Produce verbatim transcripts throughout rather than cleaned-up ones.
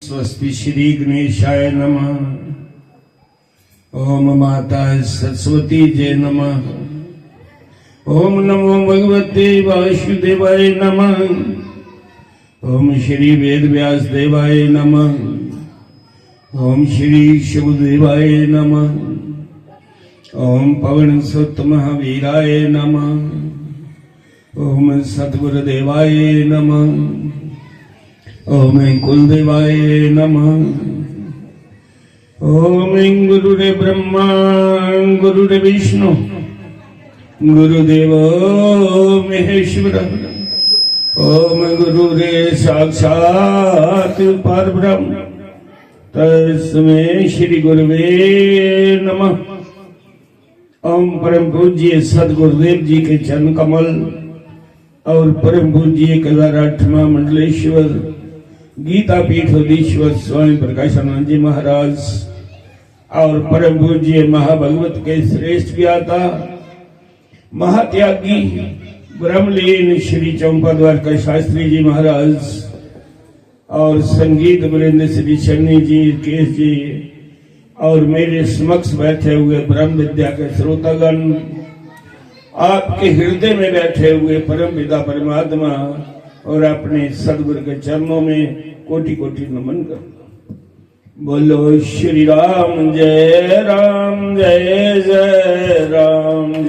स्वस्ति श्री गणेशाय नमः। ओम माता सरस्वती जय नमः। ओम नमो भगवते वासुदेवाय नमः। ओम श्री वेद व्यास देवाय नमः। ओम श्री शुभदेवाय नमः। ओम पवन सुत महावीराय नमः। ओम सतगुरुदेवाय नमः। ओम कुलदेवाय नमः। ओम गुरुरे ब्रह्मा गुरुरे विष्णु गुरुदेवो महेश्वर। ओम गुरुरे साक्षात परब्रह्म तस्मै श्री गुरुवे नमः। ओम परम पूज्य सदगुरुदेव जी के चरण कमल और परम पूज्य केदार आठवां मंडलेश्वर गीता पीठ अधीश्वर स्वामी प्रकाशानंद जी महाराज और परम पूज्य महाभगवत के श्रेष्ठ ज्ञाता महात्यागी ब्रह्मलीन श्री चंपा द्वारका शास्त्री जी महाराज और संगीत वृंद श्री शनि जी, केश जी और मेरे समक्ष बैठे हुए ब्रह्म विद्या के श्रोतागण, आपके हृदय में बैठे हुए परम पिता परमात्मा और अपने सदगुरु के चरणों में कोटि कोटि नमन करता हूं। बोलो श्री राम जय राम जय जय राम। जय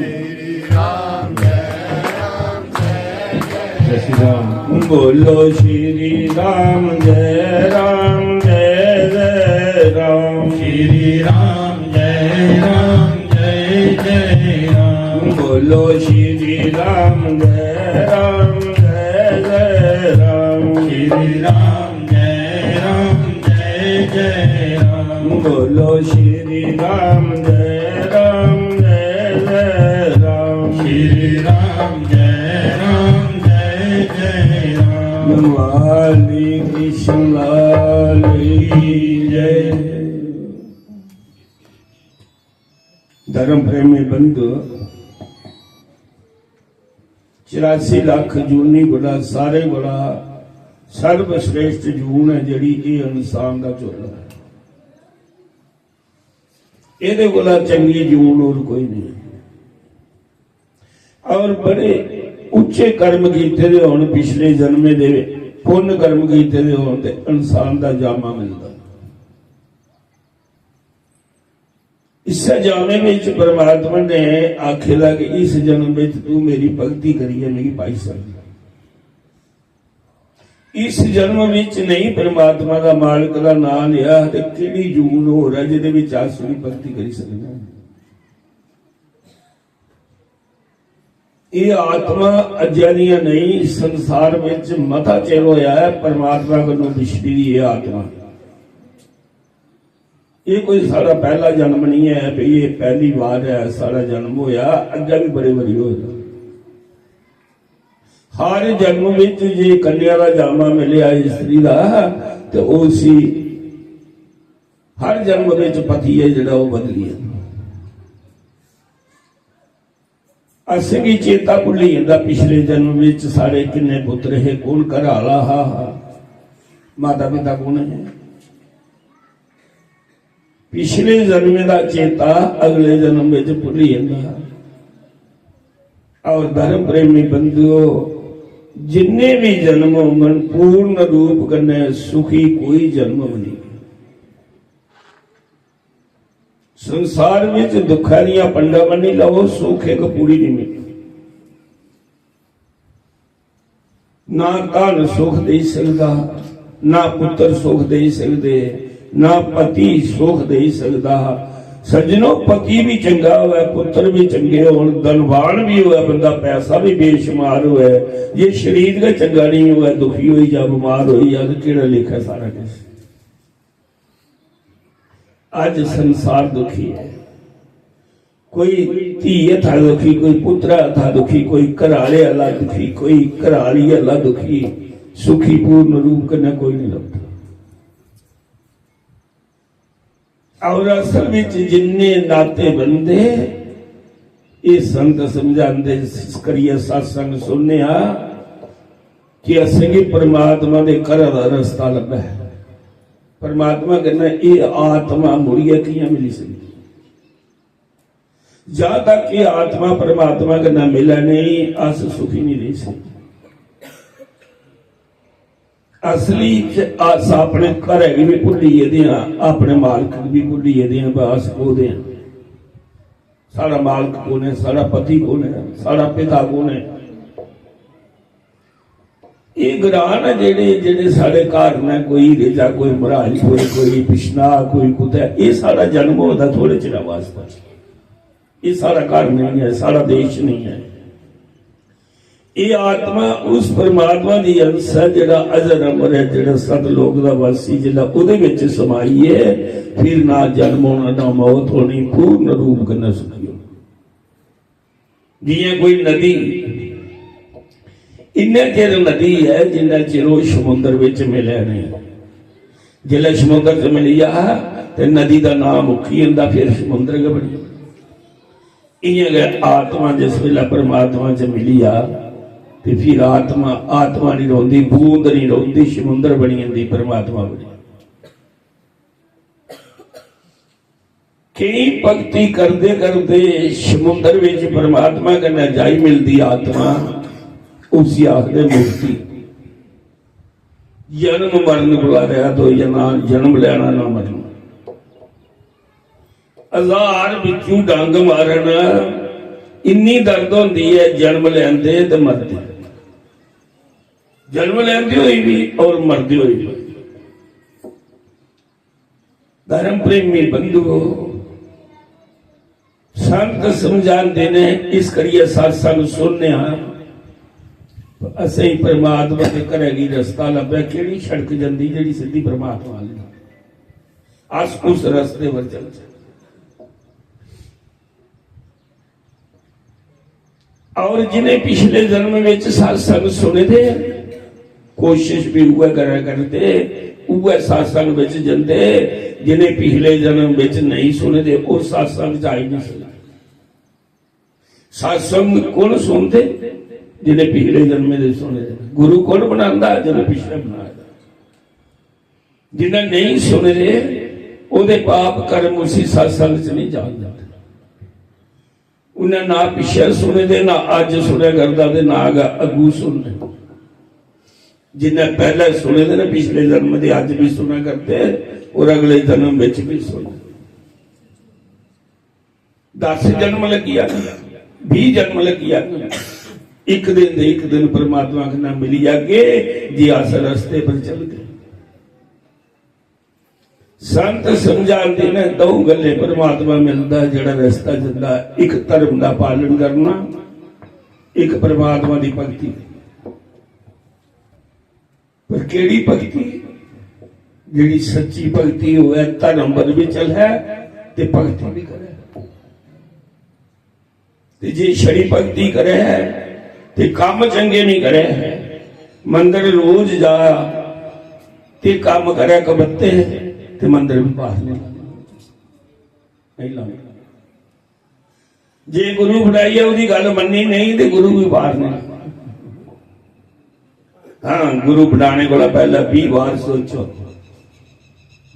श्री राम। बोलो श्री राम जय राम जय जय राम। श्री राम जय राम जय जय राम। बोलो श्री राम जय राम जय जय राम। श्री राम जय राम जय जय राम। बोलो श्री राम जय राम जय जय राम। श्री राम जय राम जय जय राम। वाली कृष्ण लाल की जय। धर्म प्रेमी बंधु, चौरासी लख जूनी कोला सारे कोला सर्वश्रेष्ठ जून है जेह्ड़ी, एह् इंसान दा झोला है। एह्दे कोला चंगी जून होर कोई नहीं। और बड़े उच्चे कर्म कीते दे होन, पिछले जन्मे दे पुण्य कर्म कीते दे होन, ते इंसान दा जामा मिलदा। इस्सै जामे विच परमात्मा ने आखे दा कि इस जन्म विच तू मेरी भक्ति करियै मिगी पाई सकदा। इस जन्म विच नहीं परमात्मा दा, मालक दा नाम लिया, ते केड़ी जून होर ऐ जेह्दे विच अस ओह्दी भक्ति करी सकने आं? एह् आत्मा अज्जै दियां नेईं, संसार विच मता चिर होया ऐ परमात्मा कन्नै बिछड़ी दी एह् आत्मा। एह् कोई साढ़ा पैह्ला जन्म नहीं ऐ भई एह् पैह्ली बार ऐ साढ़ा जन्म होया, अग्गें भी बड़े बारी होए दा। हर जन्म विच जे कन्या दा जामा मिलेआ स्त्री दा, ते उसी हर जन्म विच पति ऐ जेह्ड़ा ओह् बदली जंदा। असेंगी चेता भुल्ली जंदा पिछले जन्म विच साढ़े किन्ने पुत्र हे, कौन घर आह्ला हा, माता पिता कौन है। पिछले जन्म दा चेता अगले जन्म विच भुल्ली जंदा। और धर्म प्रेमी बंधुओ, जिन्ने भी जन्म होंगन, पूर्ण रूप कन्नै सुखी कोई जन्म भी नहीं। संसार विच दुखां दियां पंडां बन्नी लैओ, सुख इक पूरी नहीं मिलदी। ना धन सुख देई सकदा, ना पुत्र सुख देई सकदे, ना पति सुख देई सकदा। सज्जनो, पति भी चंगा होऐ, पुत्र भी चंगे होन, धनवान भी होऐ, बंदा पैसा भी बेशुमार होऐ, जे शरीर गै चंगा नहीं होऐ, दुखी होई जा, बमार होई जा, ते केह्ड़ा लेखा सारा किश? अज्ज संसार दुखी है। कोई धी हथा दुखी, कोई पुत्रा हथा दुखी, कोई घराले आह्ला दुखी, कोई घराली आह्ला दुखी। सुखी पूर्ण रूप कन्नै कोई नहीं लभदा। और असल विच जिन्ने नाते बनदे, एह् संत समझांदे, इस करियै सत्संग सुनने आं कि असेंगी परमात्मा दे घरा दा रस्ता लब्भै। परमात्मा कन्नै एह् आत्मा मुड़ियै कि'यां मिली सकदी? जद तक एह् आत्मा परमात्मा कन्नै मिलै नेईं, अस सुखी नहीं रेही सकदे। असली च अस अपने घरै गी बी भुल्ली गेदे आं, अपने मालक गी बी भुल्ली गेदे आं, भाई अस कोह्दे आं, साढ़ा मालक कौन ऐ, साढ़ा पति कौन ऐ, साढ़ा पिता कौन ऐ। एह् ग्रां न जेह्ड़े, जेह्ड़े साढ़े घर न, कोई रेजा, कोई मराज, कोई, कोई पिछना, कोई कुतै, एह् साढ़ा जन्म होए दा थोह्ड़े चिरै वास्तै। एह् साढ़ा घर नेईं ऐ, साढ़ा देश नेईं ऐ। एह् आत्मा उस परमात्मा दी अंश ऐ जेह्ड़ा अजर अमर ऐ, जेह्ड़ा सतलोक दा वासी, जेह्ड़ा ओह्दे बिच समाई ऐ, फिर ना जन्म होना, ना मौत होनी, पूर्ण रूप कन्नै सुखी होना। जि'यां कोई नदी इन्ने चिर नदी ऐ जिन्ने चिर ओह् समुंदर बिच मिलै नेईं। जिसलै समुंदर च मिली जा ते नदी दा नांऽ मुक्की जंदा, फिर समुंदर गै बनी जंदा। इ'यां गै आत्मा जिस बेल्लै परमात्मा च मिली जा ते फिर आत्मा, आत्मा नहीं रौंह्दी, बूंद नहीं रौंह्दी, समुंदर बनी जंदी, परमात्मा बनी जंदी। केईं भक्ति करदे करदे समुंदर विच परमात्मा कन्नै जाई मिलदी आत्मा, उसी आखदे मुक्ति। जन्म मरण कोला रहित होई जाना, जन्म लैना ना मरना। हजार बिच्चू डंग मारन, इन्नी दर्द होंदी ऐ जन्म लैंदे ते मरदे। जन्म लैंदे होई भी और मरदे होई भी। धर्म प्रेमी बंधुओ, संत समझांदे ने, इस करियै सत्संग सुनने आं। असें परमात्मा दे घरै गी रस्ता लब्भै, केह्ड़ी सड़क जंदी जेह्ड़ी सिद्धी परमात्मा आह्ली? अस उस रस्ते पर चलचै। और जिन्हें पिछले जन्म विच सत्संग सुने दे, कोशिश भी उऐ करा करदे, उऐ सत्संग विच जंदे, जिन्हें पिछले जन्म विच नहीं सुने दे, ओह् सत्संग च आई नहीं सकदे। सत्संग कौन सुनदे? जिन्हें पिछले जन्म दे सुने दे। गुरु कौन बनांदा? जिन्हें पिछले बनाए दा। जिन्हें नहीं सुने दे, ओह्दे पाप कर्म उसी सत्संग च नहीं जान दिंदे। उन्हें ना पिछे सुने दे, ना अज सुने करदा ते ना गै अगू सुनने। जिन्हें पहले सुने दे ने पिछले जन्म दे, अज भी सुना करदे और अगले जन्म विच भी सुनने। दस जन्म लग्गी जान, बीह जन्म लग्गी जान, इक दिन दे इक दिन परमात्मा कन्नै मिली जागे जे अस रस्ते पर चलगे। संत समझांदे ने दो गल्लें परमात्मा मिलदा, जेह्ड़ा रस्ता जंदा, इक धर्म दा पालन करना, इक परमात्मा दी भक्ति। पर केह्ड़ी भक्ति? जेह्ड़ी सच्ची भक्ति होऐ, धर्म पर भी चलै ते भक्ति भी करै। ते जे छड़ी भक्ति करै ते कम्म चंगे नहीं करै, मंदर रोज जा ते कम्म करै कबत्ते, ते मंदर भी पास नहीं लाना। जे गुरु बनाइयै ओह्दी गल्ल मन्नी नहीं ते गुरु भी पार नहीं। हाँ, गुरु बनाने कोला पहला बीह बार सोचो,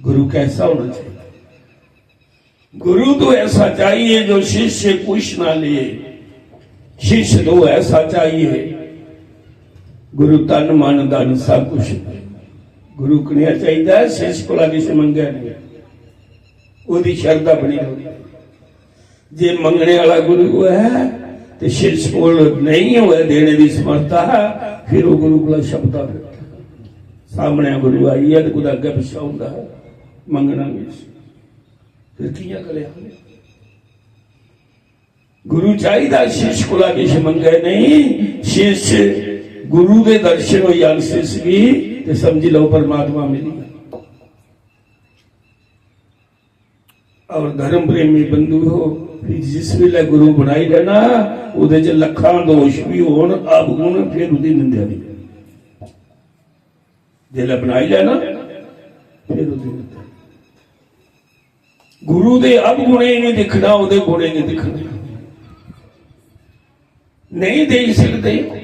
गुरु कैसा होना चाहिए। गुरु तो ऐसा चाहिए जो शिष्य कुछ ना लिए, शिष्य तो ऐसा चाहिए गुरु तन मन धन सब कुछ। गुरु कनेहा चाहिदा, शिष्य कोला किश मंगै नहीं, ओह्दी शरधा बनी रवै। जे मंगने वाला गुरु होऐ ते शिष्य कोल नहीं होऐ देने दी समर्था, फिर ओह् गुरु कोला छपदा फिरदा। सामने गुरु आई गेआ ते कुतै अग्गै पिच्छै होंदा, मंगना नहीं। फिर कि'यां करेआ? गुरु चाहिदा शिष्य कोला किश मंगै नहीं, शिष्य गुरु दे दर्शन होई जान शिष्य गी ते समझी लैओ परमात्मा मिली गेआ। और धर्म प्रेमी बंधु हो, फिर जिस वेले गुरु बनाई लैना, ओह्दे च लक्खां दोष भी होन, अवगुण, फिर ओह्दी निंदेआ नहीं। जिसलै बनाई लैना, फिर ओह्दी निंदेआ। गुरु दे अवगुणें गी नहीं दिक्खना, ओह्दे गुणें गी दिक्खना। नहीं देई सकदे,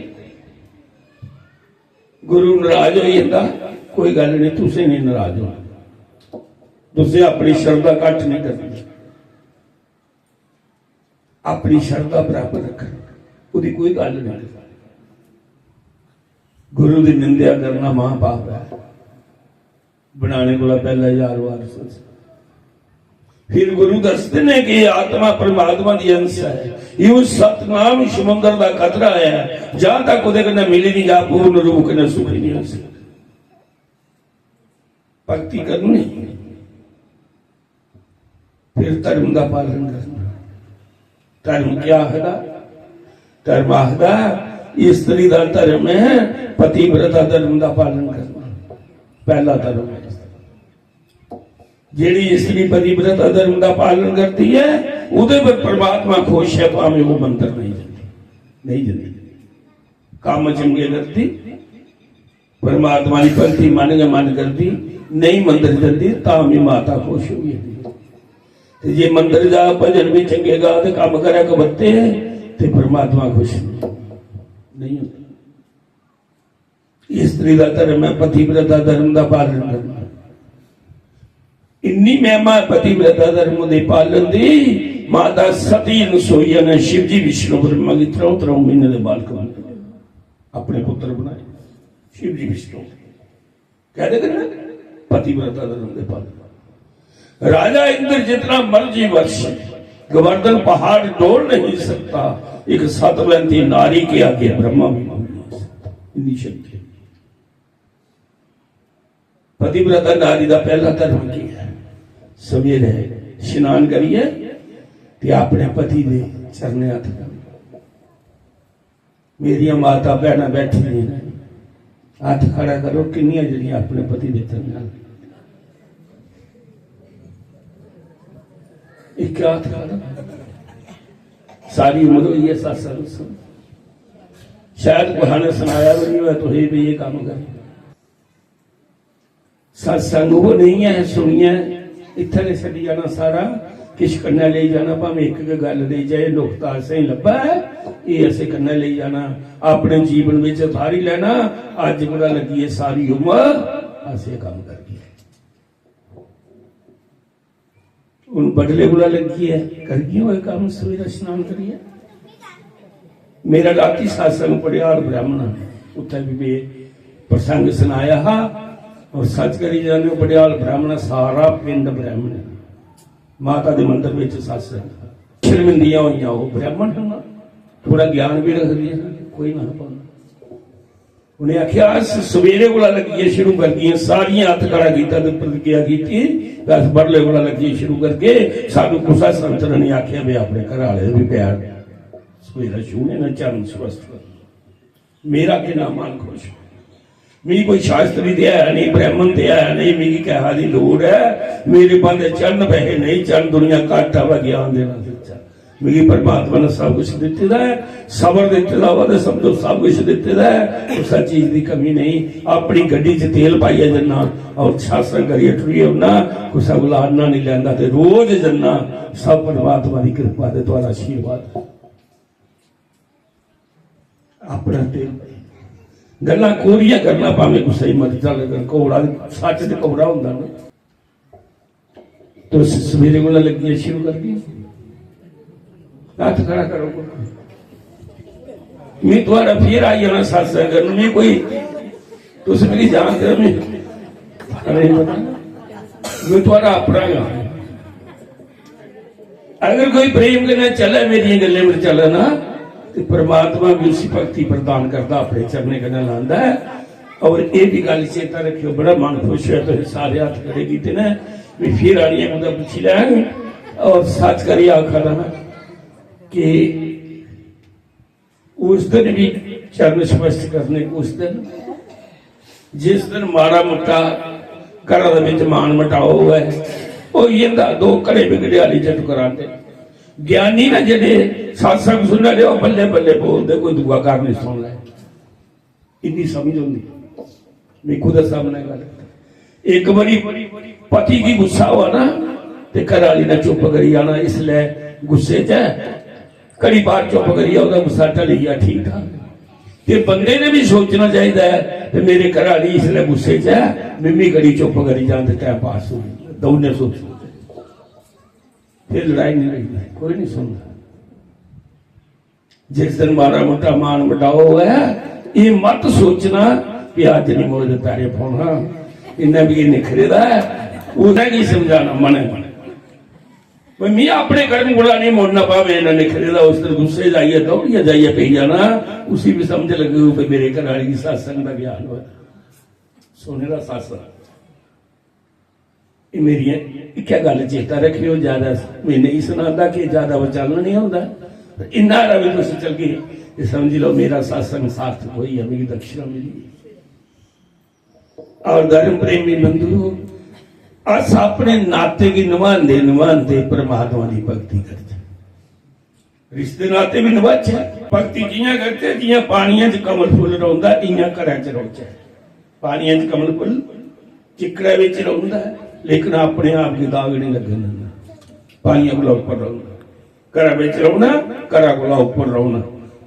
गुरु नाराज होई जंदा, कोई गल्ल नहीं, तुसें नहीं नाराज होना। तुसें अपनी शरधा घट्ट नहीं करनी, अपनी शरधा बराबर रखनी, ओह्दी कोई गल्ल नहीं। गुरु दी निंदेआ करना महापाप है। बनाने कोला पैह्ला ज्हार बार सोच। फिर गुरु दसदे ने कि आत्मा परमात्मा दी अंश है। यूं सतनाम समुंदर दा कतरा है, जां तक ओह्दे कन्नै मिली नहीं जा, पूर्ण रूप कन्नै सुखी नहीं हो सकदा। भक्ति करनी, फिर धर्म दा पालन करना। धर्म क्या आखदा? धर्म आखदा, स्त्री दा धर्म है, पतिव्रता धर्म दा पालन करना। पहला धर्म है। जेह्ड़ी स्त्री पतिव्रता धर्म दा पालन करदी ऐ, ओह्दे पर परमात्मा खुश ऐ, भावें ओह् मंदर नहीं जंदी, नहीं जंदी। कम्म चंगे करदी, परमात्मा दी भक्ति मन गै मन करदी, नहीं मंदर जंदी, तां भी माता खुश होई जंदी। ते जे मंदर जा, भजन भी चंगे गा ते कम्म करै कबत्ते, ते परमात्मा खुश नहीं होंदा। स्त्री दा धर्म है पतिव्रता धर्म दा पालन करना। इन्नी महिमा है पतिव्रता धर्म दे पालन दी, माता सती अनसुईया ने शिव जी विष्णु ब्रह्मा गी त्रौं त्रौं महीने दे बालक बनाए, अपने पुत्र बनाए शिव जी विष्णु। कैह्दे कन्नै? पतिव्रता धर्म दे पालन। राजा इंद्र जितना मर्जी वर्ष, गोवर्धन पहाड़ डोल नहीं सकता, एक सतवंती नारी के आगे ब्रह्मा भी बोल नहीं सकता। इतनी शक्ति है। पतिव्रता नारी का पहला धर्म की है? सवेरे स्नान करिए ते अपने पति दे चरणे हत्थ करना। मेरियां माता भैनां बैठी दियां ने, हत्थ खड़ा करो, किन्नियां जेह्ड़ियां अपने पति दे चरणे हत्थ? इक हत्थ खड़ा। सारी उम्र होई है सत्संग सुन, शायद कुसै ने सनाया भी नहीं होया तुसें भी ये कम्म कर। सत्संग वो नहीं है सुनियै इत्थै गै छड्डी जाना, सारा किश कन्नै लेई जाना, भावें इक गै गल्ल लेई जाए, नुक्ता असें लब्भा ऐ, एह् असें कन्नै लेई जाना, अपने जीवन बिच उतारी लैना। अज्ज कोला लग्गियै सारी उम्र असें कम्म करगे। हून बडले कोला लग्गियै करगे ओह् कम्म, सवेरा स्नान करियै। मेरा राती सत्संग पड़ेआल ब्राह्मण, उत्थै भी में प्रसंग सनाया हा। और सच करी जाने, पड़ेआल ब्राह्मण, सारा पिंड ब्राह्मण है। माता दे मंदर विच सत्संग, शर्मिंदियां होइयां, ओह् ब्राह्मण हन, थोड़ा ज्ञान भी रखदियां हन, कोई ना पाना। उन्हें आख्या, "अस सवेरे कोला लग्गियै शुरू करदियां, सारियां हत्थ खड़ा कीता ते प्रतिज्ञा कीती कि अस बडले कोला लग्गियै शुरू करगे।" सानू कुसै संत ने नहीं आख्या भी अपने घर आह्ले दे भी पैर सवेरा छूने न, चरण स्वस्थ करना। मेरा किन्ना मन खुश। मिगी कोई शास्त्री ते है नहीं, ब्राह्मण ते है नहीं, मिगी किहा दी लोड़ है? मेरे पांदे चरण पैसे नहीं, चरण दुनिया घट आवा, ज्ञान देना सच्चा। मिगी परमात्मा ने सब कुछ दित्ते दा है, सबर दित्ते दा होऐ ते समझो सब कुछ दित्ते दा है, कुसै चीज दी कमी नहीं। अपनी गड्डी च तेल पाइयै जन्ना और सत्संग करियै टुरी औना, कुसै कोला आना नहीं लैंदा ते रोज जन्ना। सब परमात्मा दी कृपा ते थुआढ़ा आशीर्वाद। अपना ते गल्लां कोरियां करना, भावें कुसै गी मर्जी लगन, कौड़ा सच ते कौड़ा होंदा ना। तुस सवेरे कोला लग्गियै शुरू करगे, हत्थ खड़ा करो। मैं थुआढ़ा फिर आई जाना सत्संग करन, मैं कोई, तुस मिगी जानदे हो, मैं, अरे, मैं थुआढ़ा अपना गै। अगर कोई प्रेम कन्नै चलै, मेरियें गल्लें पर चलै ना, ते परमात्मा भी उसी भक्ति प्रदान करदा, अपने चरणें कन्नै लांदा ऐ। और एह् भी गल्ल चेता रक्खेओ, बड़ा मन खुश होया, तुसें सारे हत्थ खड़े कीते न, मैं फिर आनियै कुतै पुच्छी लैङ। और सच करियै आखा दा ना कि उस दिन भी चरण स्पष्ट करने, उस दिन, जिस दिन माड़ा मुट्टा घरा दे विच मान मटाओ होऐ, होई जंदा, दो घड़े भी घड़ियाली च टकरांदे। ज्ञानी ना जेह्ड़े सत्संग सुनने आह्ले, ओह् बल्ले बल्ले बोलदे, कोई दूआ घर नहीं सुन लै। इन्नी समझ होंदी। मैं खुद सामने गल्ल, इक बारी पति गी गुस्सा होआ ना, ते घर आह्ली ने चुप करी जाना, इसलै गुस्से च ऐ, घड़ी बार चुप करियै ओह्दा गुस्सा ढली गेआ, ठीक ठाक। ते बंदे ने भी सोचना चाहिदा ऐ कि मेरे घर आह्ली इसलै गुस्से च ऐ, मिम्मी घड़ी चुप करी जां ते टाइम पास हो जाए। दौड़ने सोचो, फिर लड़ाई नहीं लगती, कोई नहीं सुनता। जिस दिन माड़ा मोटा मान मुटाव होऐ, ये मत सोचना कि अज्ज नहीं मोए दे पैरे पौना, इन्ना भी निखरे दा है, उन्हें की समझाना मनै। भाई, मैं अपने कर्म कोला नहीं मुड़ना, भावें इन्ना निखरे दा, उस दिन गुस्से जाइए, दौड़िए जाइए पी जाना, उसी भी समझ लगी, भाई, मेरे घर वाली की सत्संग का ज्ञान हो, सुने दा सत्संग। एह् मेरियां इक्कै गल्ल चेता रक्खेओ, ज्यादा मैं नेईं सनांदा कि ज्यादा उचालन नहीं होंदा। इन्ना हारा भी तुस चलगे ते समझी लैओ, मेरा सत्संग सार्थक होई गेआ, मिगी दक्षिणा मिली। और धर्म प्रेमी बंधुओ, अस अपने नाते गी नभांदे नभांदे परमात्मा दी भक्ति करदे। रिश्ते नाते भी नभाचै। भक्ति कि'यां करचै? जि'यां पानियै च कमल फुल्ल रौंह्दा, इ'यां घरै च रौह्चै। पानियै च कमल फुल्ल चिक्कड़ै बिच रौंह्दा ऐ, लेकिन अपने आप गी दाग निं लग्गन दिंदा। पानियै कोला उप्पर रौह्ना, घरै बिच रौह्ना, घरै कोला उप्पर रौह्ना,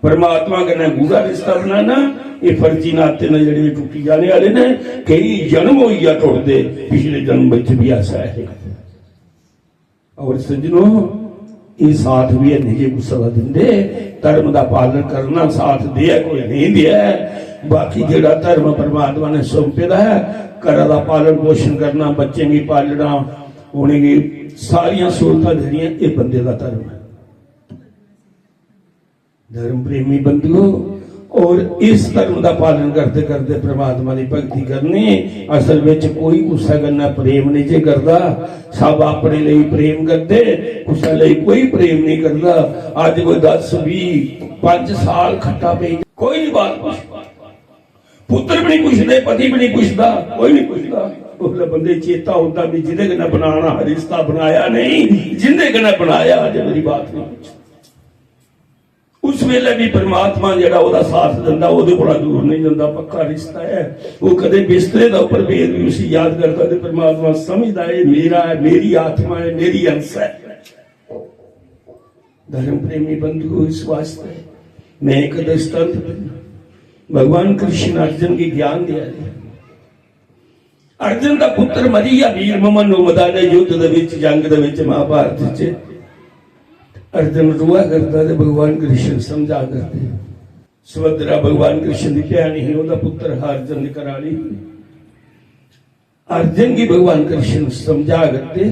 परमात्मा कन्नै गूढ़ा रिश्ता बनाना। एह् फर्जी नाते न जेह्ड़े टुट्टी जाने आह्ले न। केई जन्म होई गेआ टुटदे, पिछले जन्म बिच बी ऐसा है। और सज्जनो, एह् साथ बी हैनी जे कुसै दा दिंदे। धर्म दा पालन करना, साथ देऐ कोई नेईं देऐ, बाकी जेह्ड़ा धर्म परमात्मा ने सौंपे दा ऐ, घरा दा पालन पोषण करना, बच्चें गी पालना, उ'नेंगी सारियां स्हूलतां देनियां, एह् बंदे दा धर्म ऐ। धर्म प्रेमी बंधुओ, और इस धर्म दा पालन करदे करदे परमात्मा दी भक्ति करनी। असल विच कोई कुसै कन्नै प्रेम नहीं जे करदा, सब अपने लेई प्रेम करदे, कुसै लेई कोई प्रेम नहीं करदा। अज कोई दस, बीह, पंज साल खट्टा पेई, कोई नहीं बात पुछदा, पुत्र भी नहीं पुछदे, पति भी नहीं पुछदा, कोई नहीं पुछदा। उसलै बंदे चेता होंदा भी जिंदे कन्नै बनाना हा रिश्ता, बनाया नहीं, जिंदे कन्नै बनाया अज मेरी बात नहीं पुछदा। उस वेले भी परमात्मा जेह्ड़ा ओह्दा साथ दिंदा, ओह्दे कोला दूर नहीं जंदा, पक्का रिश्ता ऐ। ओह् कदें बिस्तरे दा उप्पर पेद भी उसी याद करदा ते परमात्मा समझदा, "एह् मेरा ऐ, मेरी आत्मा ऐ, मेरी अंश ऐ।" धर्म प्रेमी बंधुओ, इस वास्ते मैं एक दृष्टांत दिन्ना। भगवान कृष्ण अर्जुन गी ज्ञान देआ दे। अर्जुन दा पुत्र मरी गेआ, भीम मनु मदाने युद्ध दे विच, जंग दे विच, महाभारत च। अर्जुन रोआ करदा ते भगवान कृष्ण समझा करदे। सुभद्रा भगवान कृष्ण दी भैन ही, ओहदा पुत्र हा अर्जुन दी घराली ही। अर्जुन गी भगवान कृष्ण समझा करदे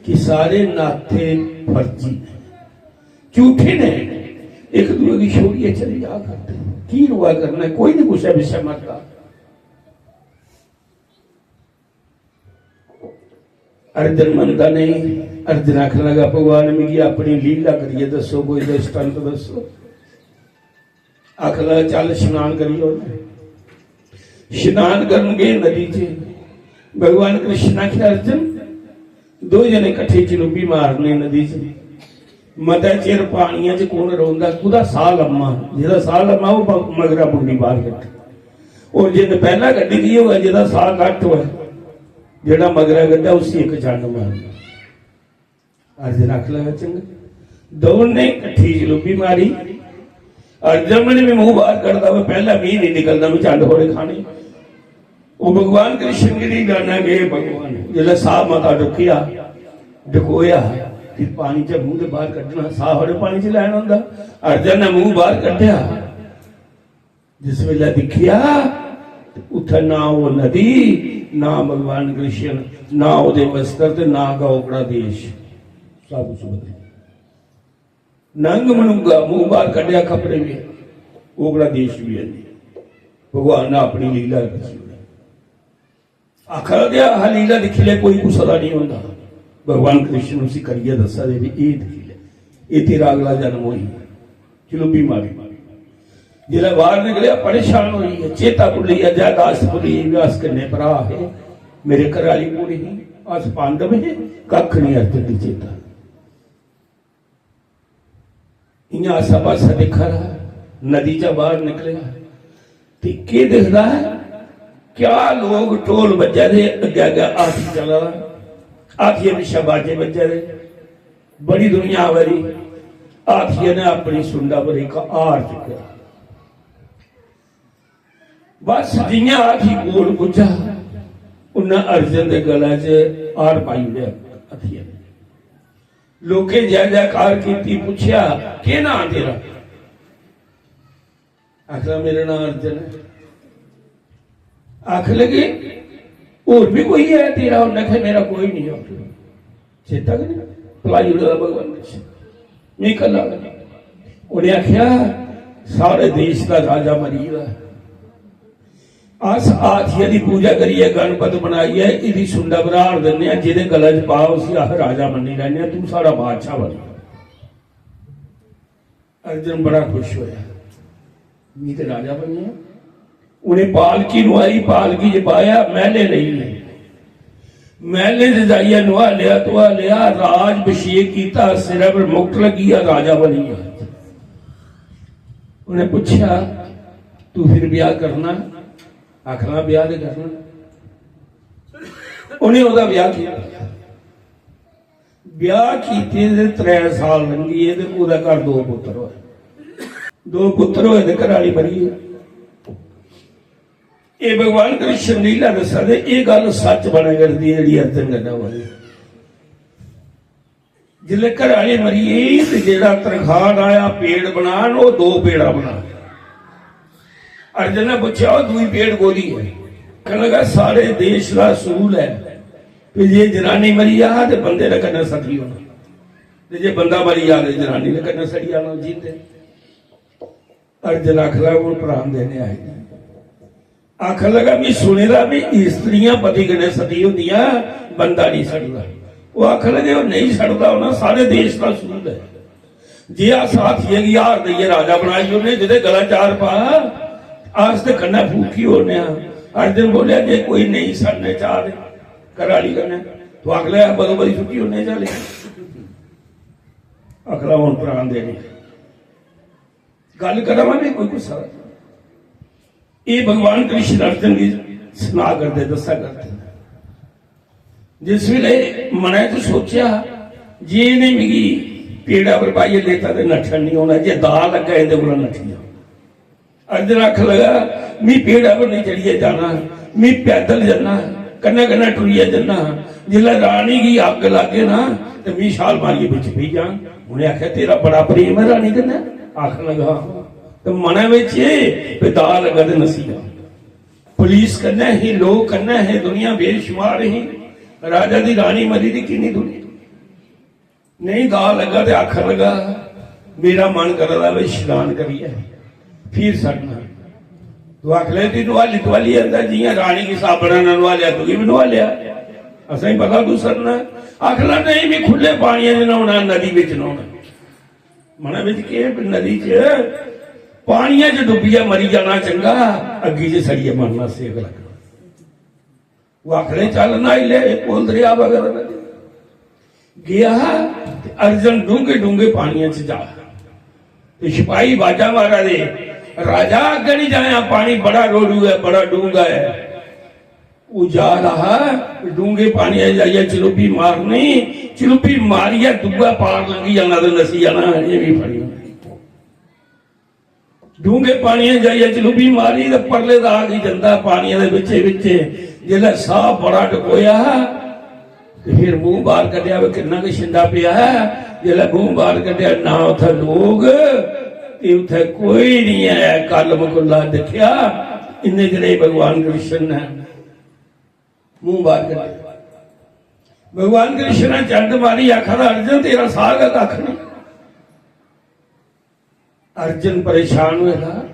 कि सारे नाते फर्जी ने, झूठे ने, इक दूए गी छोड़ियै चली जा करदे। की रोआ करना, कोई नहीं कुसै पिच्छे मरदा। अर्जुन मनदा नहीं। अर्जुन आखन लगा, "भगवान, मिगी अपनी लीला करियै दस्सो, कोई दृष्टांत दस्सो।" आखन लगा, "चल, स्नान करियै औने।" स्नान करन गे नदी च। भगवान कृष्ण आखेआ, "अर्जुन, दो जने कट्ठे चलुब्बी मारने नदी च।" मते चिर पानियै च कु'न रौंह्दा, कु'दा साह् लम्मा, जेह्दा साह् लम्मा ओह् ब-, मगरा मुंडी बाह्र कड्ढे। और जिन्न पैह्ला कड्ढी दी होऐ, जेह्दा साह् घट्ट होऐ, जेह्ड़ा मगरा कड्ढै, उसी इक चंड मारना। अर्जुन आखन लगा, "चंगा।" दौनें कट्ठी चलुब्बी मारी। अर्जुन ने बी मूंह बाह्र कड्ढदा, "मैं पैह्ला मी निं निकलदा, मैं चंड थोड़े खाने।" ओह् भगवान कृष्ण गी नहीं जानना कि हे भगवान, जिसलै साह् मता डुक्केआ, डकोया, फिर पानी च मूंह दे बाहर कड्ढना, साह् थोड़े पानी च लैना होंदा। अर्जुन ने मूंह बाहर कड्ढेआ, जिस बेल्लै दिक्खेआ ते उत्थै ना ओह् नदी, ना भगवान कृष्ण, ना ओह्दे वस्त्र ते ना गै ओकड़ा देश, सब कुछ बदल। नंग मनुंगा, मूंह बाहर कड्ढेआ कपड़े बी, ओकड़ा देश बी है नहीं। भगवान ने अपनी लीला रची। आखा दे हा, लीला दिक्खी ले, कोई कुसै दा नहीं होंदा। भगवान कृष्ण उसी करियै दस्सा दे भी, "एह् दिक्खी ले, एह् तेरा अगला जन्म होई।" चलो भी मारी। जिसलै बाहर निकलेआ, परेशान होई गेआ, चेता भुल्ली गेआ, जायदाश्त भुल्ली गेई, व्यास किन्ने भ्राऽ हे, मेरे घरै आह्ली कुड़ी ही, अस पांडव हे, कक्ख नहीं अर्थ दी चेता। इ'यां आस्सै पास्सै दिक्खा दा, नदी चा बाहर निकलेआ ते केह् दिखदा ऐ? क्या लोग, ढोल बज्जा दे, अग्गै अग्गै हाथी चला दा, हाथियै पिच्छै बाजे बज्जा दे, बड़ी दुनिया आवा दी। हाथियै ने अपनी सुंडा पर इक हार चुक्केआ। बस जि'यां हाथी कोल पुज्जा, उन्नै अर्जुन दे गला च हार पाई ओड़ेआ हथियार। लोकें जय जयकार कीती, पुच्छेआ, "केह् नांऽ तेरा?" आखदा, "मेरा नांऽ अर्जुन ऐ।" आखन लगे, "होर बी कोई ऐ तेरा?" उन्नै आखेआ, "मेरा कोई निं होर।" चेता गै निं, भलाई ओड़े दा भगवान ने, "में कल्ला गै।" उ'नें आखेआ, "साढ़े देश दा राजा मरी गेदा, अस हाथियै दी पूजा करियै गणपत बनाइयै एह्दी सुंडा पर हार दिन्ने आं, जेह्दे गले च पा उसी अस राजा मन्नी लैन्ने आं, तूं साढ़ा बादशाह बन।" अर्जुन बड़ा खुश होया, "मी ते राजा बनी गेआ।" उ'नें पालकी नुआई, पालकी च पाया, मैह्ले लेई गे। मैह्ले च जाइयै नुआलेआ, धुआलेआ, राज अभिषेक कीता, सिरै पर मुकुट लग्गी गेआ, राजा बनी गेआ। उ'नें पुच्छेआ, "तू फिर ब्याह करना?" आखना, "ब्याह ते करना।" उ'नें ओह्दा ब्याह कीता। ब्याह कीते दे त्रै साल लंघी गे ते ओह्दे घर दो पुत्तर होए। दो पुत्तर होए ते घरै आह्ली मरी गेई। एह् भगवान कृष्ण लीला दस्सा दे, एह् गल्ल सच्च बनै करदी ऐ जेह्ड़ी अर्जुन कन्नै होआ दी। जिसलै घरै आह्ली मरी गेई ते जेह्ड़ा तरखान आया पेड़ बनान, ओह् दो पेड़ा बना। अर्जुन ने पुच्छेआ, "ओह् दूई पेड़ कोह्दी ऐ?" आखन लगा, "साढ़े देश दा असूल ऐ कि जे जनानी मरी जा ते बंदे दे कन्नै सती होना, ते जे बंदा मरी जा ते जनानी दे कन्नै सड़ी जाना जींदे।" अर्जुन आखन लगा, "हून प्राण देने आई।" आखन लगा, "मी सुने दा भी स्त्रियां पति कन्नै सती होंदियां, बंदा नहीं सड़दा।" ओह् आखन लगे, "ओह् नहीं सड़दा होना, साढ़े देश दा असूल ऐ। जे अस हाथिये गी हार देइयै राजा बनाई ओड़ने, जेह्दे गला चार पा, अस ते कन्नै फूकी ओड़ने आं।" अर्जुन बोलेआ, "जे कोई नेईं सड़ने चाह ते घरै आह्ली कन्नै, तूं आख लै, बदो बदी सुट्टी ओड़ने चाले।" आखदा, "हून प्राण देने।" गल्ल करा दा में कोई गुस्सा दा। एह् भगवान कृष्ण अर्जुन गी सना करदे, दस्सा करदे। जिस वेले मनै च सोचेआ जे इ'नें मिगी पेड़ा पर पाइयै लेता ते नट्ठन निं होना, जे दाऽ लग्गै इं'दे कोला नट्ठी जाओ। अर्जुन आखन लगा, "मी पेड़ा पर निं चढ़ियै जाना, मी पैदल जन्ना, कन्नै कन्नै टुरियै जन्ना। जिसलै रानी गी अग्ग लागे ना ते मी छाल मारियै बिच पेई जान।" उ'नें आखेआ, "तेरा बड़ा प्रेम ऐ रानी कन्नै?" आखन लगा, "हां।" ते मनै बिच एह् भी दाऽ लग्गा ते नस्सी जा। पुलिस कन्नै ही, लोक कन्नै हे, दुनिया बेशुमार ही। राजा दी रानी मरी दी, किन्नी दुनिया। नेईं दाऽ लग्गा ते आखन लगा, "मेरा मन करा दा भाई शनान करियै फिर सड़ना।" तू आख ले, "तू नुहाली धुआली आंदा, जि'यां रानी गी साबना ने नुहालेआ, तुगी बी नुहालेआ। असेंगी पता तू सड़ना।" आखना, "नेईं, में खु'ल्ले पानियै च न्हौना, नदी बिच न्हौना।" मनै बिच केह्, नदी च, पानियै च डुब्बियै मरी जाना चंगा, अग्गी च सड़ियै मरना सेक लगना। ओह् आखने, "चल न्हाई ले, एह् कोल दरेआ बगै दा नदी।" गेआ ते अर्जुन डूंगे डूंगे पानियै च जा। ते सिपाही बाजा मारा दे, "राजा, अग्गें निं जायां, पानी बड़ा रोड़ू ऐ, बड़ा डूंगा ऐ।" ओह् जा रहा हा, डूंगे पानियै च जाइयै चलुब्बी मारनी, चलुब्बी मारियै दूआ पार लंघी जाना ते नस्सी जाना, अजें बी फड़ी होनी। डूंगे पानियै जाइयै चलुब्बी मारी ते परले दा आ गई जंदा पानियै दे बिच्चे बिच्चे। जिसलै साह् बड़ा टकोया ते फिर मूंह बाहर कड्ढेआ, "वे किन्ना गै शिंदा पेआ ऐ।" जिसलै मूंह बाहर कड्ढेआ, ना उत्थै लोग ते उत्थै कोई निं ऐ। कल मकुल्ला दिक्खेआ, इन्ने चिरे भगवान कृष्ण ने मूंह बाहर कड्ढेआ। भगवान कृष्ण ने चंड मारी, आखा दा, "अर्जुन, तेरा साह् गै कक्ख निं।" अर्जुन परेशान होए दा,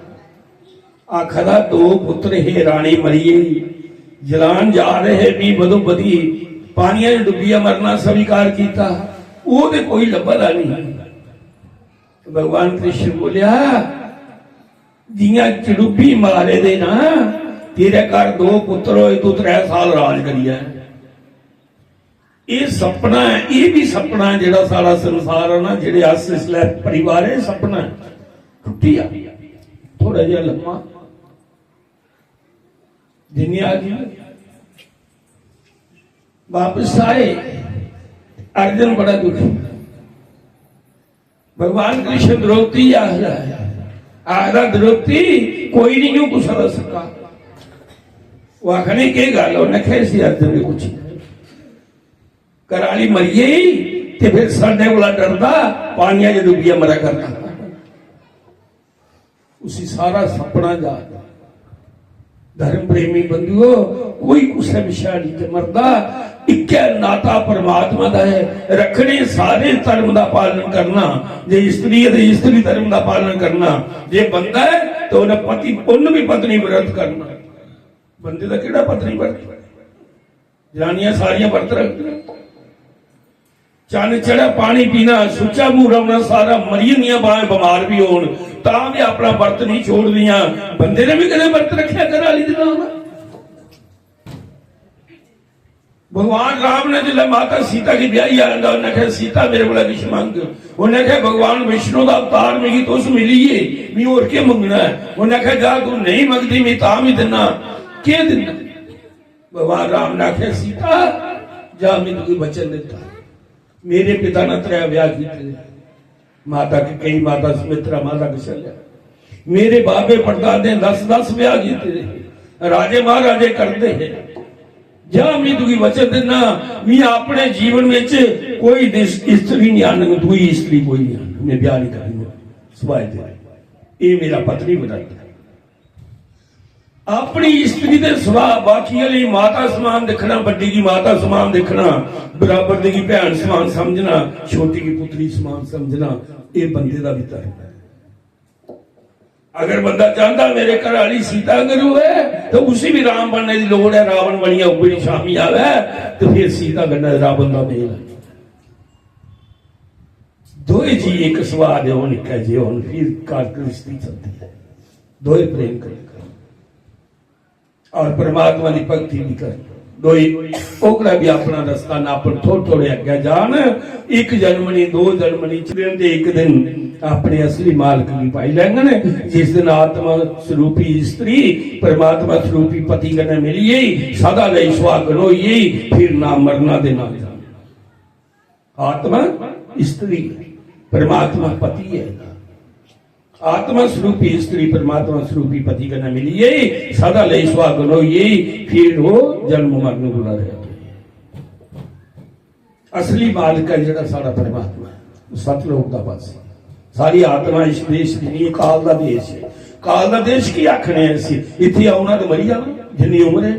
आखा दा, "दो पुत्र हे, रानी मरी गेई, जलान जा रहे, मी बदो बदी, पानियै च डुब्बियै मरना स्वीकार कीता, ओह् ते कोई लब्भा दा निं।" भगवान कृष्ण बोलेआ, "जि'यां चड़ुब्बी मारे दे ना, तेरे घर दो पुत्र होए, तू त्रै साल राज करी आया।" एह् सपना ऐ, एह् बी सपना ऐ, जेह्ड़ा सारा संसार ऐ ना, जेह्ड़े अस इसलै परिवार ऐ, सपना ऐ, टुट्टी जा, थोड़ा जेहा लम्मा। जिन्नी आ गई, बापस आए, अर्जुन बड़ा दुखी। भगवान कृष्ण द्रौपदी गी आखदा ऐ, आखदा, "द्रौपदी, कोई निं यूं कुसै दा सक्का।" ओह् आखने, "केह् गल्ल?" उ'न्नै आखेआ, "इसी अर्जुन ने पुच्छेआ, घरै आह्ली मरी गेई ते फिर सरने कोला डरदा पानिया च डुब्बियै मरा करदा।" उसी सारा सपना याद ऐ। धर्म प्रेमी बंधुओ, कोई कुसै पिच्छै निं ते मरदा, इक्कै नाता परमात्मा दा ऐ। रक्खने सारे धर्म दा पालन करना, जे स्त्री ऐ ते स्त्री धर्म दा पालन करना, जे बंदा ऐ ते उन्नै पति, उन्न भी पत्नी व्रत करना। बंदे दा केह्ड़ा पत्नी व्रत? जनानियां सारियां बरत रखदियां। चन्न चढ़ै पानी पीना, सुच्चा मूंह रौह्ना, सारा मरी जंदियां, भाएं बमार बी होन, तां बी अपना बरत निं छोड़दियां। बंदे ने बी कदें बरत रक्खेआ घरै आह्ली दे नाम दा? भगवान राम ने जिसलै माता सीता गी ब्याही आंदा, उन्नै आखेआ, "सीता, मेरे कोला किश मंग।" उन्नै आखेआ, "भगवान विष्णु दा अवतार मिगी तुस मिली गे, मिगी होर केह् मंगना ऐ?" उन्नै आखेआ, "जा तू नेईं मंगदी, मिगी तां बी दिन्ना।" केह् दिन्ना? भगवान राम ने आखेआ, "सीता, जा, मैं तुगी वचन दित्ता, मेरे पिता ने त्रै ब्याह कीते दे, माता कैकेयी, माता सुमित्रा, माता कौशल्या, मेरे बाबे परदादे दस दस ब्याह कीते दे, राजे महाराजे करदे हे। जा, मैं तुगी वचन दिन्ना, मैं अपने जीवन विच कोई दिस-, स्त्री नहीं आनंग, दूई स्त्री कोई नहीं आनंग, मैं ब्याह नहीं करनी, सवाए तेरे। ये मेरा पत्नी व्रत है।" अपनी स्त्री दे सिवा बाकी आह्ली माता समान दिक्खना, बड्डी गी माता समान दिक्खना, बराबर दी गी भैन समान समझना, छोटी गी पुत्री समान समझना, एह् बंदे दा बी धर्म ऐ। अगर बंदा चांह्दा मेरे घर आह्ली सीता आंगर होऐ, ते उसी बी राम बनने दी लोड़ ऐ। रावण बनियै उग्गड़ी शामी आवै, ते फिर सीता कन्नै रावण दा मेल ऐ। दोए जी इक सुभाऽ दे होन, इक्कै जे होन, फिर घर घ्रिस्ती चलदी ऐ। दोए प्रेम कन्नै करन। और परमात्मा दी भक्ति भी करन। दोए ओकड़ा भी अपना रस्ता नापन, थोड़े थोड़े अग्गै जान। इक जन्म नी, दो जन्म नी, इक दिन ते इक दिन अपने असली मालक गी पाई लैंगन। जिस दिन आत्मा स्वरूपी स्त्री परमात्मा स्वरूपी पति कन्नै मिली गेई, सदा लेई सुहागन होई गेई, फिर ना मरना ते ना जाना। आत्मा स्त्री ऐ, परमात्मा पति ऐ। आत्मा स्वरूपी स्त्री परमात्मा स्वरूपी पति कन्नै मिली गेई, सदा लेई सुहागन होई गेई, फिर ओह् जन्म मरण कोला रहित होई गेई। असली मालक ऐ जेह्ड़ा साढ़ा परमात्मा ऐ, ओह् सतलोक दा वासी। सारी आत्मा इस देश दी निं, काल दा देश ऐ। काल दा देश की आखने आं इसी? इत्थै औना ते मरी जाना, जिन्नी उम्र ऐ।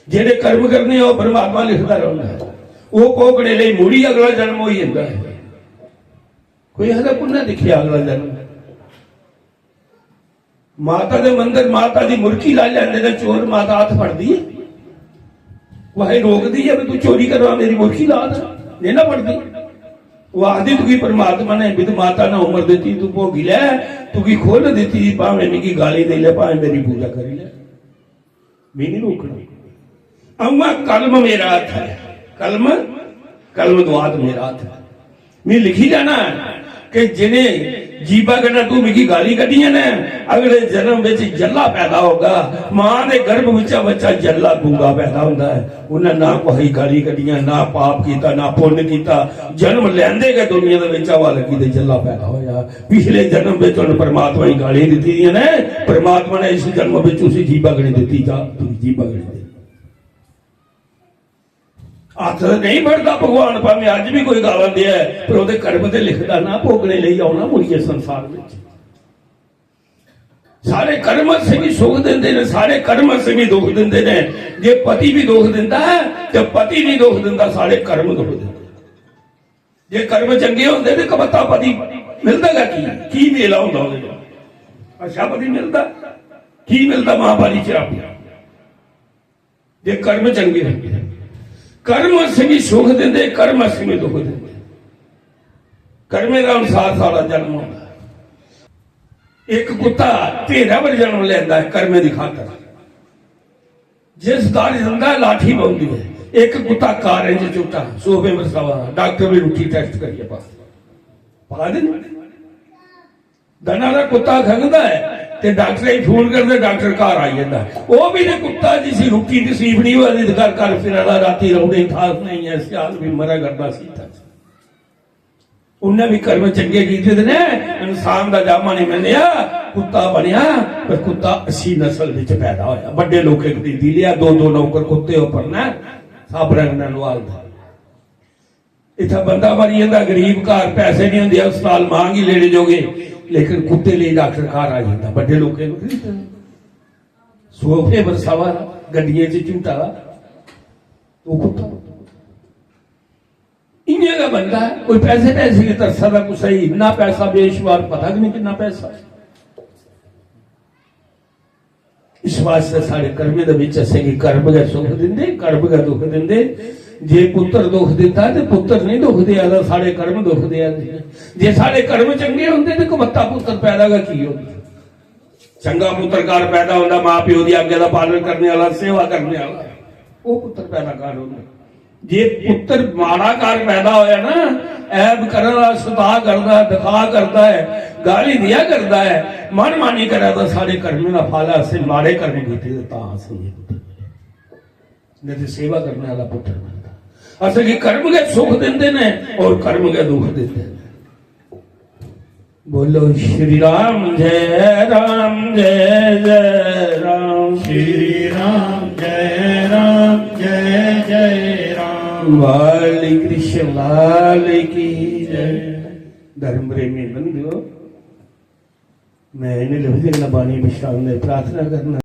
जेह्ड़े कर्म करने ओह् परमात्मा लिखदा रौंह्दा ऐ। ओह् भोगने लेई मुड़ी अगला जन्म होई जंदा ऐ। कोई आखदा, "कु'न्नै दिक्खेआ अगला जन्म?" माता दे मंदर माता दी मुर्की लाई लैंदे ने चोर, माता हत्थ फड़दी ऐ। कुसै रोकदी ऐ, "भी तू चोरी करवा मेरी मुर्की ला दे?" नेईं ना फड़दी। ओह् आखदी, "तुगी परमात्मा ने विध माता ने उम्र दित्ती, तू भोगी लै, तुगी खु'ल्ल दित्ती दी, भामें मिगी गाली देई लै, भामें मेरी पूजा करी लै।" में नहीं रोकना। अम्मा कलम मेरा हत्थ है, कलम, कलम दुआत मेरा हत्थ है। में लिखी जाना है कि जिन्हें जीबा कन्नै तू मिगी गाली कड्ढियां ने, अगले जन्म विच जल्ला पैदा होगा, मां दे गर्भ विचा बच्चा जल्ला गूंगा पैदा होंदा है। उन्हें ना कोई गाली कड्ढियां, ना पाप कीता, ना पुण्य कीता, जन्म लैंदे गै दुनिया दे विच हवा लगी ते जल्ला पैदा होया। पिछले जन्म विच उन्हें परमात्मा गी गाली दित्ती दियां ने, परमात्मा ने इस जन्म विच उसी जीबा गणी दित्ती, जा तू जीबा गणी दे। हत्थ ते नहीं फड़दा भगवान, भावें अज्ज भी कोई गालां दे, पर ओहदे कर्म ते लिखदा ना, भोगने लेई औना मुड़ियै संसार विच। साढ़े कर्म असें भी सुख दिंदे ने, साढ़े कर्म असें भी दुख दिंदे ने। जे पति भी दुख दिंदा है ते पति नहीं दुख दिंदा, साढ़े कर्म दुख दिंदे। जे कर्म चंगे होंदे ते कबत्ता पति मिलदा गै की? की मेला होंदा ओह्दे च? अच्छा पति मिलदा, की मिलदा मां बाली च? जे कर्म चंगे होंदे, कर्म असें भी सुख दिंदे, कर्म असें भी दुख दिंदे। कर्में दा अनुसार सारा जन्म होंदा। एक कुत्ता ढेरा पर जन्म लेंदा है कर्में दी खातर। जिस दारी जंदा है, लाठी पौंदी है। एक कुत्ता कारें च चुट्टा, सोफे पर सवा, डॉक्टर भी रुट्ठी टेस्ट करियै पा, पा दे। दना दा कुत्ता खंघदा है ते डॉक्टर गी फोन करदे, डॉक्टर घर आई जंदा है। ओह् भी ते कुत्ता जिसी रुट्ठी नसीब नहीं होआ दी, घर घर फिरा दा, राती रौहने दी थाहर नहीं है, स्याल भी मरा करदा सीता। उन्नै भी कर्म चंगे कीते दे ने। इंसान दा जामा नहीं मन्नेआ, कुत्ता बनेआ, पर कुत्ता अच्छी नस्ल विच पैदा होया। बड्डे लोकें खरीदी लिया, दो दो नौकर कुत्ते उप्पर ने, साबरै कन्नै नवालदा। इत्थै बंदा मरी जंदा, गरीब घर, पैसे नहीं होंदे, अस्पताल मां गी लेने जोगे, लेकिन कुत्ते लेई डॉक्टर घर आ जंदा। बड्डे लोकें खरीदे, सोफे पर सवार, गड्डियें च झूटा, ओह् कुत्ता। इ'यां गै बनदा ऐ। कोई पैसे पैसे गी तरसा दा, कुसै गी इन्ना पैसा बेशुमार, पता गै नहीं किन्ना पैसा। इस वास्ते साढ़े कर्में दे बिच असेंगी कर्म गै सुख दिंदे, कर्म गै दुख दिंदे। जे पुत्र दुख दिंदा ते पुत्र नहीं दुख देआ दा, साढ़े कर्म दुख देआ दे। जे साढ़े कर्म चंगे होंदे ते कमत्ता पुत्र पैदा गै की होंदा? चंगा पुत्र घर पैदा होंदा, मां प्यो दी आज्ञा दा पालन करने वाला, सेवा करने वाला, वो पुत्र पैदा घर होंदा। जे पुत्र माड़ा घर पैदा होया ना, ऐब करदा, सता करदा, दिखा करदा है, गाली दिया करदा है, मनमानी करा दा, साढ़े कर्में दा फल ऐ, असें माड़े कर्म कीते ते तां असें एह् पुत्र। नहीं ते सेवा करने वाला पुत्र बनदा। असेंगी कर्म गै सुख दिंदे ने और कर्म गै दुख दिंदे ने। बोलो श्री राम जय राम जय जय राम। श्री राम जय राम जय जय राम। बाल कृष्ण लाल की जय। धर्म प्रेमी बंधुओ, मैं इन्हें लफ्जें कन्नै बाणी विश्राम ने प्रार्थना करना।